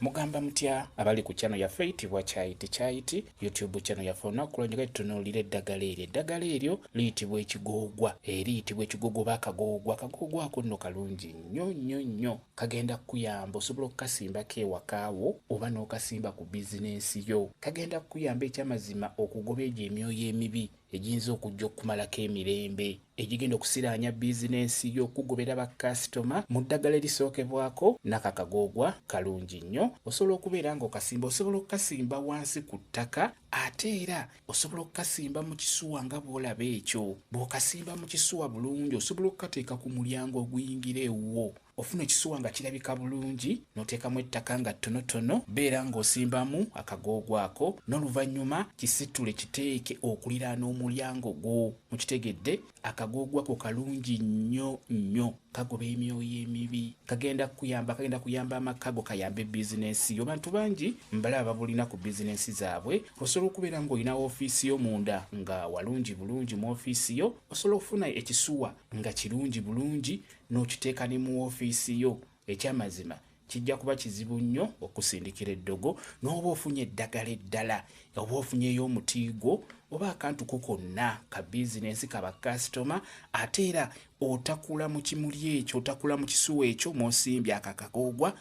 Mugamba mutya abali ku channel yaffe eyitibwa Kyayiti Kyayiti YouTube channel yaffe. Olunaku lwa leero tutunuulira eddagala eryo. Eddagala eryo liyitibwa ekigoogwa, eriyitibwa ekigoogwa oba akagoogwa. Akagoogwa ako nno kalungi nnyo nnyo nnyo, kagenda kukuyamba. Osobola okukasimbako ewaka wo oba n'okasimba ku bizinensi yo. Kagenda kukuyamba ekyamazima okugoba egyo emyoyo emibi egiyinza okujja okukumalako emirembe, egigenda okusiraanya bizinensi yo, okugobera bakasitoma. Mu ddagala erisookebwako n'akakagoogwa kalungi nnyo. Osobola okubeera ng'okasimba, osobola okukasimba wansi ku ttaka, ate era osobola okukasimba mu kisuwa nga bw'olaba ekyo. Bw'okasimba mu kisuwa bulungi, osobola okukateeka ku mulyango oguyingira ewuwo. Ofuna ekisuwa nga kirabika bulungi, n'oteekamu ettaka nga ttonotono, beera ng'osimbamu akagoogwa ako, n'oluvannyuma kisitule kiteeke okuliraana omulyango gwo. Mukitegedde? Akagoogwa ko kalungi nnyo nnyo, kagoba emyoyo emibi, kagenda kukuyamba, kagenda kuyamba amaka go, kayambe bizinensi yo. Bantu bangi mbalaba babulina ku bizinensi zaabwe. Osobola okubeera ng'olina ofiisi yo munda nga walungi bulungi mu ofiisi yo, osobola okufuna ekisuwa nga kirungi bulungi n'okiteeka ne mu ofiisi yo. Ekyamazima kijja kuba kizibu nnyo okusindikira eddogo, n'oba ofunye eddagala eddala, oba ofunyeyo omuti gwo oba akantu ko konna ka bizinensi ka bakasitoma, ate era otakula mu kimuli ekyo, otakula mu kisuwa ekyo mw'osimbye akakagoogwa,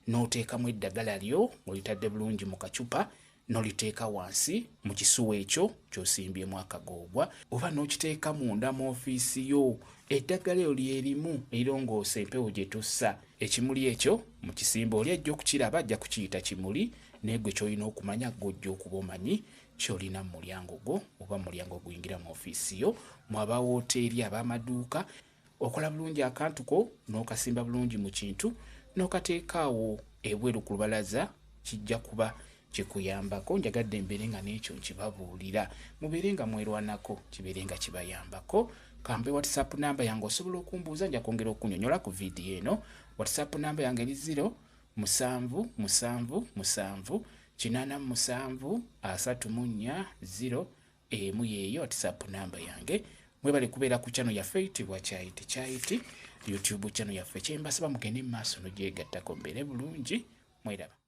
n'oteekamu eddagala lyo ng'olitadde bulungi mu kacupa, n'oliteeka wansi mu kisuwa ekyo ky'osimbyemu akagoogwa, oba n'okiteeka munda mu ofiisi yo. Eddagala eryo lyerimu erirongoosa empewo gye tussa. Ekimuli ekyo mu kisimba, oli ajja okukiraba ajja kukiyita kimuli, naye gwe ky'olina okumanya, gwe ojja okuba omanyi ky'olina mu mulyango gwo oba mu mulyango oguyingira mu ofiisi yo. Mu aba wooteeri, ab'amaduuka, okola bulungi akantu ko n'okasimba bulungi mu kintu n'okateeka awo ebweru ku lubalaza, kijja kuba kikuyambako. Njagadde mbeere nga n'ekyo nkibabuulira, mubeere nga mwerwanako, kibeere nga kibayambako. Kambe WhatsApp namba yange, osobola okumbuuza, nja kwongera okunyonyola ku vidiyo eno. WhatsApp namba yange eri 0 7 7 7 87 34 0 1. Yeeyo WhatsApp namba yange. Mwebale kubeera ku channel yaffe eyitibwa Kyayiti Kyayiti YouTube channel yaffe. Kyembasaba mugende mu maaso nogyegattako, mbeere bulungi, mweraba.